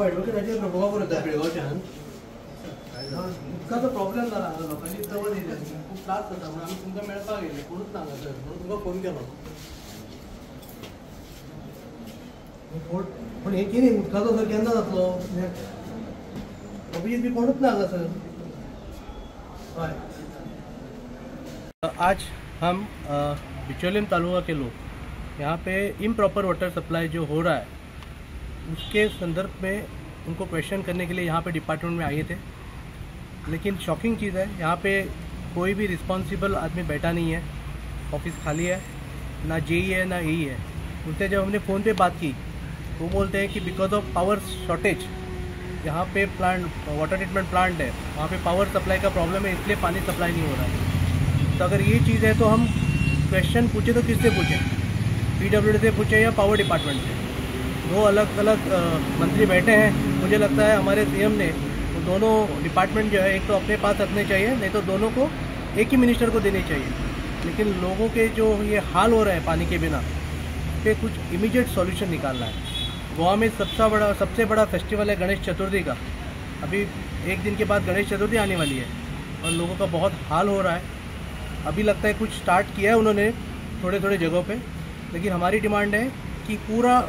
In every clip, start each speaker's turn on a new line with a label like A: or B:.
A: Advocate Ajay Prabhugaonkar उलयता पिळगांवच्यान. उदकाचो problem जाला हांगा, लोकांनी तवळ येयल्या, खूब त्रास जाता म्हणून आमी तुमकां मेळपाक येयले, कोणूच ना हांगासर म्हणून तुमकां फोन केलो. पूण हें कितें उदकाचो सर केन्ना जातलो? ऑफिसीत बी कोणूच ना हांगासर. हय, आज हम बिचोलिम तालुका के लोग यहाँ पे इम्प्रॉपर वाटर सप्लाई जो हो रहा है उसके संदर्भ में उनको क्वेश्चन करने के लिए यहाँ पे डिपार्टमेंट में आए थे। लेकिन शॉकिंग चीज़ है, यहाँ पे कोई भी रिस्पॉन्सिबल आदमी बैठा नहीं है, ऑफिस खाली है, ना जेई है ना एई है। उनसे जब हमने फ़ोन पे बात की वो बोलते हैं कि because of power shortage यहाँ पे प्लांट, वाटर ट्रीटमेंट प्लांट है, वहाँ पे पावर सप्लाई का प्रॉब्लम है, इसलिए पानी सप्लाई नहीं हो रहा है। तो अगर ये चीज़ है तो हम क्वेश्चन पूछे तो किससे पूछें? पीडब्ल्यूडी से पूछे या पावर डिपार्टमेंट से? दो अलग अलग मंत्री बैठे हैं। मुझे लगता है हमारे सीएम ने वो दोनों डिपार्टमेंट जो है एक तो अपने पास रखने चाहिए, नहीं तो दोनों को एक ही मिनिस्टर को देने चाहिए। लेकिन लोगों के जो ये हाल हो रहा है पानी के बिना, पे कुछ इमीडिएट सॉल्यूशन निकालना है। गोवा में सबसे बड़ा फेस्टिवल है गणेश चतुर्थी का। अभी एक दिन के बाद गणेश चतुर्थी आने वाली है और लोगों का बहुत हाल हो रहा है। अभी लगता है कुछ स्टार्ट किया है उन्होंने थोड़े थोड़े जगहों पे, लेकिन हमारी डिमांड है कि पूरा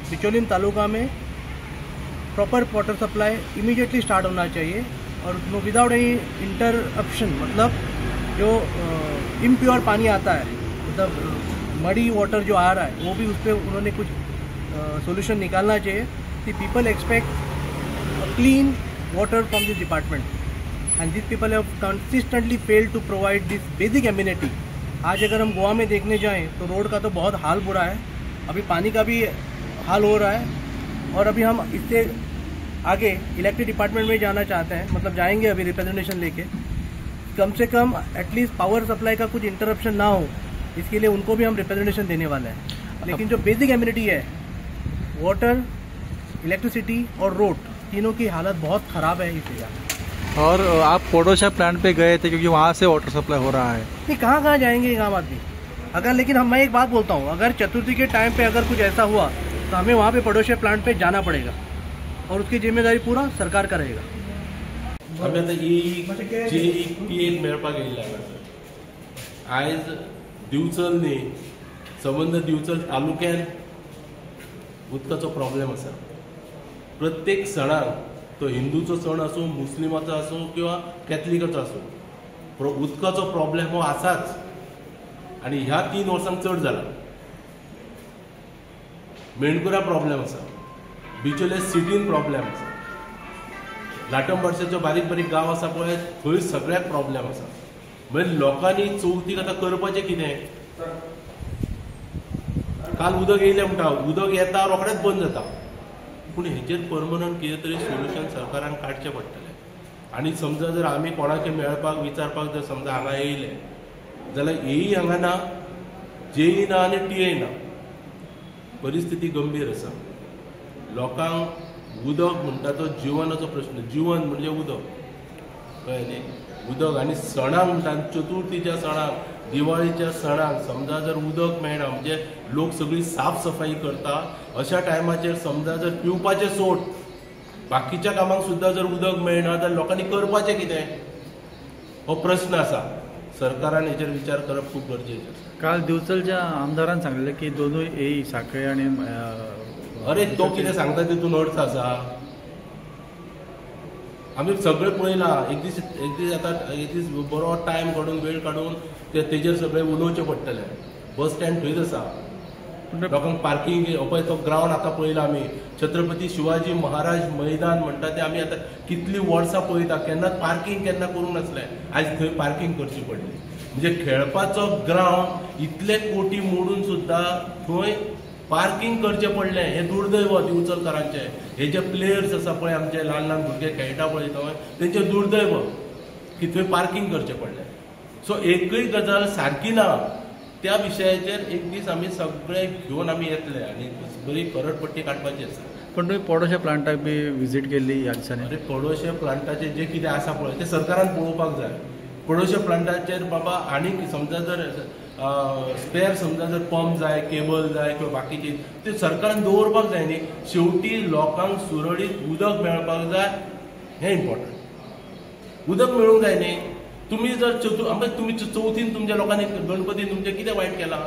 A: बिचोलिम तालुका में proper water supply immediately start होना चाहिए और विदाउट एनी इंटरप्शन। मतलब जो इम्प्योर पानी आता है, मतलब मडी वाटर जो आ रहा है, वो भी उस पर उन्होंने कुछ सोल्यूशन निकालना चाहिए कि people expect clean water from this department and this people have consistently failed to provide this basic amenity. आज अगर हम गोवा में देखने जाएँ तो रोड का तो बहुत हाल बुरा है, अभी पानी का भी हाल हो रहा है। और अभी हम इससे आगे इलेक्ट्रिक डिपार्टमेंट में जाना चाहते हैं, मतलब जाएंगे अभी रिप्रेजेंटेशन लेके, कम से कम एटलीस्ट पावर सप्लाई का कुछ इंटरप्शन ना हो, इसके लिए उनको भी हम रिप्रेजेंटेशन देने वाले हैं। लेकिन जो बेसिक एम्यूनिटी है, वाटर, इलेक्ट्रिसिटी और रोड, तीनों की हालत बहुत ख़राब है इस एरिया में।
B: और आप पड़ोसिया प्लांट पे गए थे क्योंकि वहाँ से वाटर सप्लाई हो रहा है?
A: नहीं, कहाँ कहाँ जाएंगे आम आदमी। अगर लेकिन हम, मैं एक बात बोलता हूँ, अगर चतुर्थी के टाइम पे अगर कुछ ऐसा हुआ तो हमें वहाँ पे पड़ोसिया प्लांट पे जाना पड़ेगा और उसकी जिम्मेदारी पूरा सरकार का रहेगा।
C: आमी आतां ई जे पी एक मेळपाक येयल्ले हांगासर. आयज दिवचल न्ही, संबंद दिवचल तालुक्यान उदकाचो प्रॉब्लेम आसा. प्रत्येक सणाक, तो हिंदूचो सण आसूं, मुस्लिमाचो आसूं किंवा कॅथलिकाचो आसूं, उदकाचो प्रॉब्लेम हो आसाच आनी ह्या 3 वर्सांक चड जाला. मेणकुरा प्रॉब्लेम आसा, बिचोले सिटीन प्रॉब्लेम आसा, लाटंबारशाचो बारीक बारीक गांव आसा पळय थंय सगळ्याक प्रॉब्लेम आसा. म्हणजे लोकांनी चवथीक आतां करपाचें कितें? काल उदक येयलें म्हणटा, उदक येता रोखडेंच बंद जाता. पूण हेचेर परमनंट कितें तरी सोल्युशन सरकारान काडचें पडटलें. आनी समजा जर आमी कोणाक मेळपाक विचारपाक जर समजा हांगा येयले जाल्यार एई हांगा ना, जेई ना आनी टीए ना. परिस्थिती गंभीर आसा. लोकांक उदक म्हणटा तो जिवनाचो प्रश्न. जिवन म्हणजे उदक, कळ्ळें न्ही? उदक आनी सणांक म्हणटा, चतुर्थीच्या सणांक, दिवाळीच्या सणांक समजा जर उदक मेळना म्हणजे लोक सगळी साफ सफाई करता, अशा टायमाचेर समजा जर पिवपाचें सोड बाकीच्या कामांक सुद्दां जर उदक मेळना जाल्यार लोकांनी करपाचें कितें? हो प्रश्न आसा. सरकारान हेचेर विचार करप खूब गरजेचें आसा.
B: काल दिवचलच्या आमदारान सांगलें की दोनूय ए साखळे आनी
C: अरे तो कितें सांगता तितून अर्थ आसा? आमी सगळें पळयलां. एक दीस एक दीस आतां एक दीस बरो टायम काडून, वेळ काडून ते तेजेर सगळें उलोवचें पडटलें. बस स्टँड थंयच आसा, लोकांक पार्किंग पळय तो ग्रावंड आतां पळयला आमी, छत्रपती शिवाजी महाराज मैदान म्हणटा तें आमी आतां कितलीं वर्सां पळयता, केन्नाच पार्किंग केन्ना करूंक नासलें, आयज थंय पार्किंग करची पडली. म्हणजे खेळपाचो ग्रावंड इतले कोटी मोडून सुद्दां थंय पार्किंग करचें पडलें. हें दुर्दैव दिवचलकारांचें. हे जे प्लेयर्स आसा पळय, आमचे ल्हान ल्हान भुरगे खेळटा पळय थंय, तेंचें दुर्दैव की थंय पार्किंग करचें पडलें. सो एकूय गजाल सारकी ना. त्या विशयाचेर एक दीस आमी सगळे घेवन आमी येतले आनी बरी करडपट्टी काडपाची आसा.
B: पण तुमी पडोशा प्लांटाक बी विजीट केल्ली ह्या दिसांनी?
C: अरे पडोशा प्लांटाचें जें कितें आसा पळय तें सरकारान पळोवपाक जाय. पडोशा प्लांटाचेर बाबा आनीक समजा जर स्पेअर समजा जर पंप जाय, केबल जाय किंवा बाकीचे ते सरकारान दवरपाक जाय न्ही. शेवटी लोकांक सुरळीत उदक मेळपाक जाय, हें इम्पॉर्टंट. उदक मेळूंक जाय न्ही. तुमी जर तुमी चवथीन तुमच्या लोकांनी गणपतीन तुमचें कितें वायट केलां,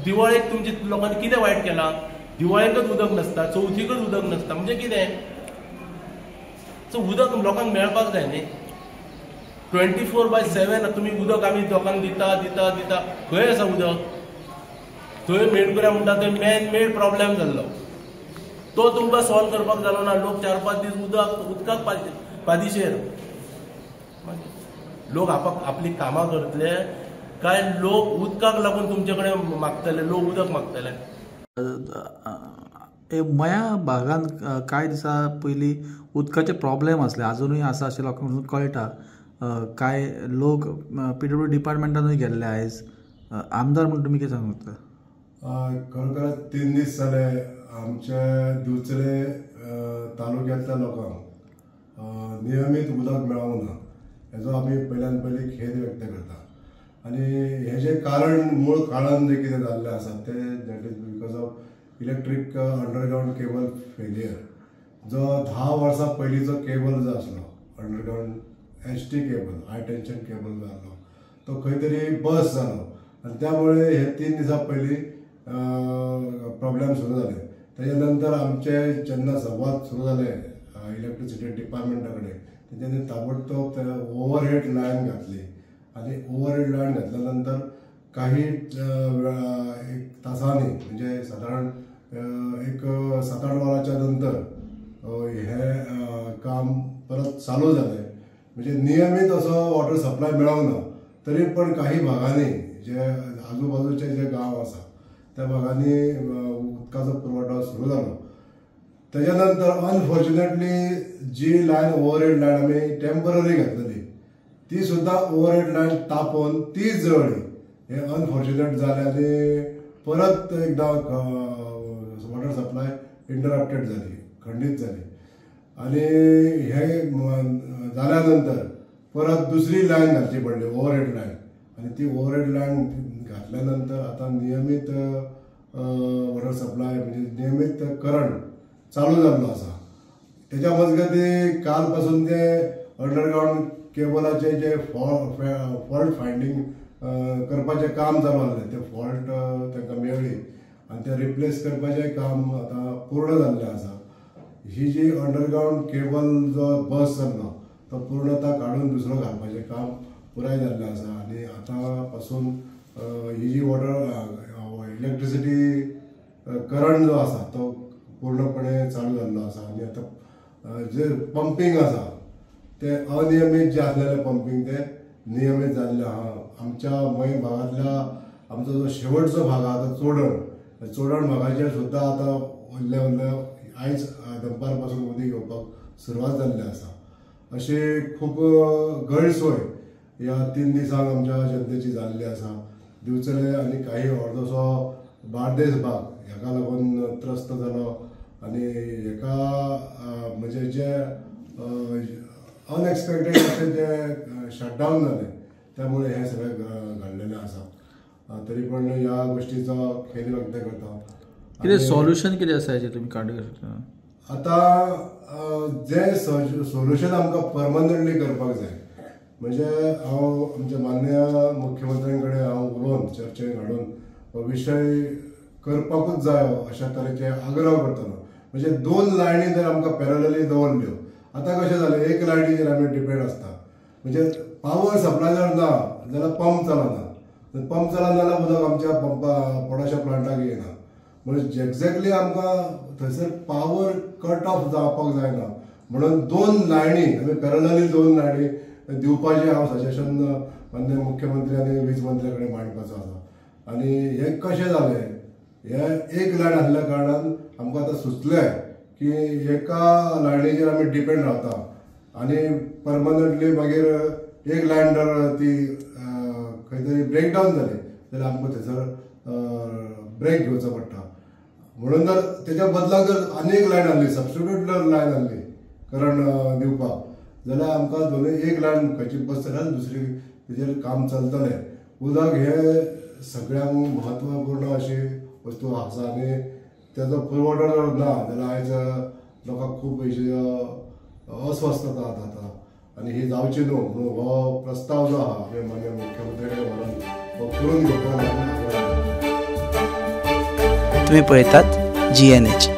C: दिवाळेक तुमच्या लोकांनी कितें वायट केलां, दिवाळेकच उदक नासता, चवथीकच उदक नासता, म्हणजे कितें? सो उदक लोकांक मेळपाक जाय न्ही. 24/7 तुमी उदक आमी लोकांक दिता दिता दिता, खंय आसा उदक? थंय मेणकुऱ्या म्हणटा थंय मॅन मेड प्रॉब्लेम जाल्लो, तो तुमकां सॉल्व करपाक जालो ना. लोक 4-5 दीस उदकाक पादिशेर. लोक आपली कामां करतले काय लोक उदकाक लागून तुमचे कडेन मागतले, लोक उदक मागतले?
B: मया भागान कांय दिसां पयलीं उदकाचे प्रॉब्लेम आसले, आजुनूय आसा अशें लोकांक कळटा. कांय लोक पीडब्ल्यू डिपार्टमेंटानूय गेल्ले आयज. आमदार म्हूण तुमी कितें सांगूंक सोदता?
D: खरोखर 3 दीस जाले आमच्या दिवचले तालुक्यांतल्या लोकांक नियमीत उदक मेळोंक ना, हेजो आमी पयल्यान पयलीं खेद व्यक्त करता. आनी हें जें कारण, मूळ कारण जें कितें जाल्लें आसा तें that is because of electric underground cable failure. जो 10 वर्सां पयलींचो केबल जो आसलो, underground HT cable, high tension cable जो आसलो, तो खंय तरी बस जालो आनी त्यामुळे हे 3 दिसां पयलीं प्रॉब्लेम सुरू जाले. तेच्या नंतर आमचे जेन्ना संवाद सुरू जाले इलेक्ट्रिसिटी डिपार्टमेंटा कडेन, तेंच्यांनी ताबडतोब ओवरहेड लायन घातली आनी ओवरहेड लायन घातल्या नंतर काही एक तासांनी, म्हणजे सादारण एक 7-8 वरांच्या नंतर हें काम परत चालू जालें. म्हणजे नियमीत असो वॉटर सप्लाय मेळोंक ना, तरी पण काही भागांनी जे आजूबाजूचे जे गांव आसा त्या भागांनी उदकाचो पुरवठो सुरू जालो. तेच्या नंतर अनफॉर्च्युनेटली जी लायन ओवरहेड लायन आमी टेम्पररी घातलेली ती सुद्दां ओवरहेड लायन तापोवन ती जळ्ळी. हें अनफॉर्च्युनेट जालें आनी परत एकदां वॉटर सप्लाय इंटरप्टेड जाली, खंडीत जाली. आनी हें जाल्या नंतर परत दुसरी लायन घालची पडली, ओवरहेड लायन. आनी ती ओवरहेड लायन घातल्या नंतर आतां नियमीत वॉटर सप्लाय म्हणजे नियमीत करंट चालू जाल्लो आसा. तेच्या मजगती काल पासून ते अंडरग्रावंड केबलाचे जे फॉल्ट फायंडींग करपाचें काम चालू आसलें, ते फॉल्ट तांकां मेळ्ळी आनी ते रिप्लेस करपाचें काम आतां पूर्ण जाल्लें आसा. ही जी अंडरग्रावंड केबल जो बस जाल्लो तो पूर्णता काडून दुसरो घालपाचें काम पुराय जाल्लें आसा. आनी आतां पासून ही जी वॉटर इलेक्ट्रिसिटी करंट जो आसा तो पूर्णपणे चालू जाल्लो आसा. आनी आतां जे पंपींग आसा ते अनियमीत जे आसलेलें पंपींग ते नियमीत जाल्लें आहा. आमच्या मय भागांतल्या आमचो जो शेवटचो भाग आहा तो चोडण, चोडण भागाचेर सुद्दां आतां व्हडले व्हडले आयज दनपार पासून उदक घेवपाक सुरवात जाल्ली आसा. अशी खूब गैरसोय ह्या 3 दिसांक आमच्या जनतेची जाल्ली आसा. दिवचले आनी काही अर्दोसो बार्देस भाग हेका लागून त्रस्त जालो आनी हेका म्हणजे जे अनएक्सपेक्टेड अशें जे शटडावन जालें त्यामुळे हें सगळें घडलेलें आसा. तरी पण ह्या गोष्टीचो खेद व्यक्त करता.
B: कितें सॉल्युशन कितें आसा हेचें तुमी काडूंक शकता?
D: आतां जें सोल्युशन आमकां परमनंटली करपाक जाय, म्हणजे हांव आमच्या माननीय मुख्यमंत्र्यां कडेन हांव उलोवन चर्चेक हाडून हो विशय करपाकूच जाय अशा तरेचे आग्रह करतलो. म्हणजे 2 लायनी जर आमकां पॅरलली दवरल्यो, आतां कशें जालें एक लायनीचेर आमी डिपेंड आसता. म्हणजे पावर सप्लाय जर ना जाल्यार पंप चलना, पंप चलना जाल्यार उदक आमच्या पंपा पोडाच्या प्लांटाक येना. म्हणजे एक्झॅक्टली आमकां थंयसर पावर कट ऑफ जावपाक जायना म्हणून 2 लायनी आमी पॅरलली 2 लायनी दिवपाचें हांव सजेशन माननीय मुख्यमंत्री आनी वीज मंत्र्या कडेन मांडपाचो आसा. आनी हें कशें जालें, हें एक लायन आसल्या कारणान आमकां आतां सुचलें की एका लायनीचेर आमी डिपेंड रावता आनी परमनंटली मागीर एक लायन जर ती खंय तरी ब्रेकडावन जाली जाल्यार आमकां थंयसर ब्रेक घेवचो पडटा. म्हणून जर तेच्या बदलाक जर आनी एक लायन आसली, सबस्टिट्यूट जर लायन आसली करंट दिवपाक जाल्यार आमकां दोनूय एक लायन खंयची बस जाल्यार दुसरी तेजेर काम चलतलें. उदक हें सगळ्यांक म्हत्वपूर्ण अशी वस्तू आसा आनी तेजो पुरवठो जर ना जाल्यार आयज लोकांक खूब अशी अस्वस्थता जाता आनी ही जावची न्हू म्हणून हो प्रस्ताव जो आहा आमी माननीय मुख्यमंत्री कडेन व्हरून हो करून घेवपाक.
E: तुम्ही पळयतात GNH.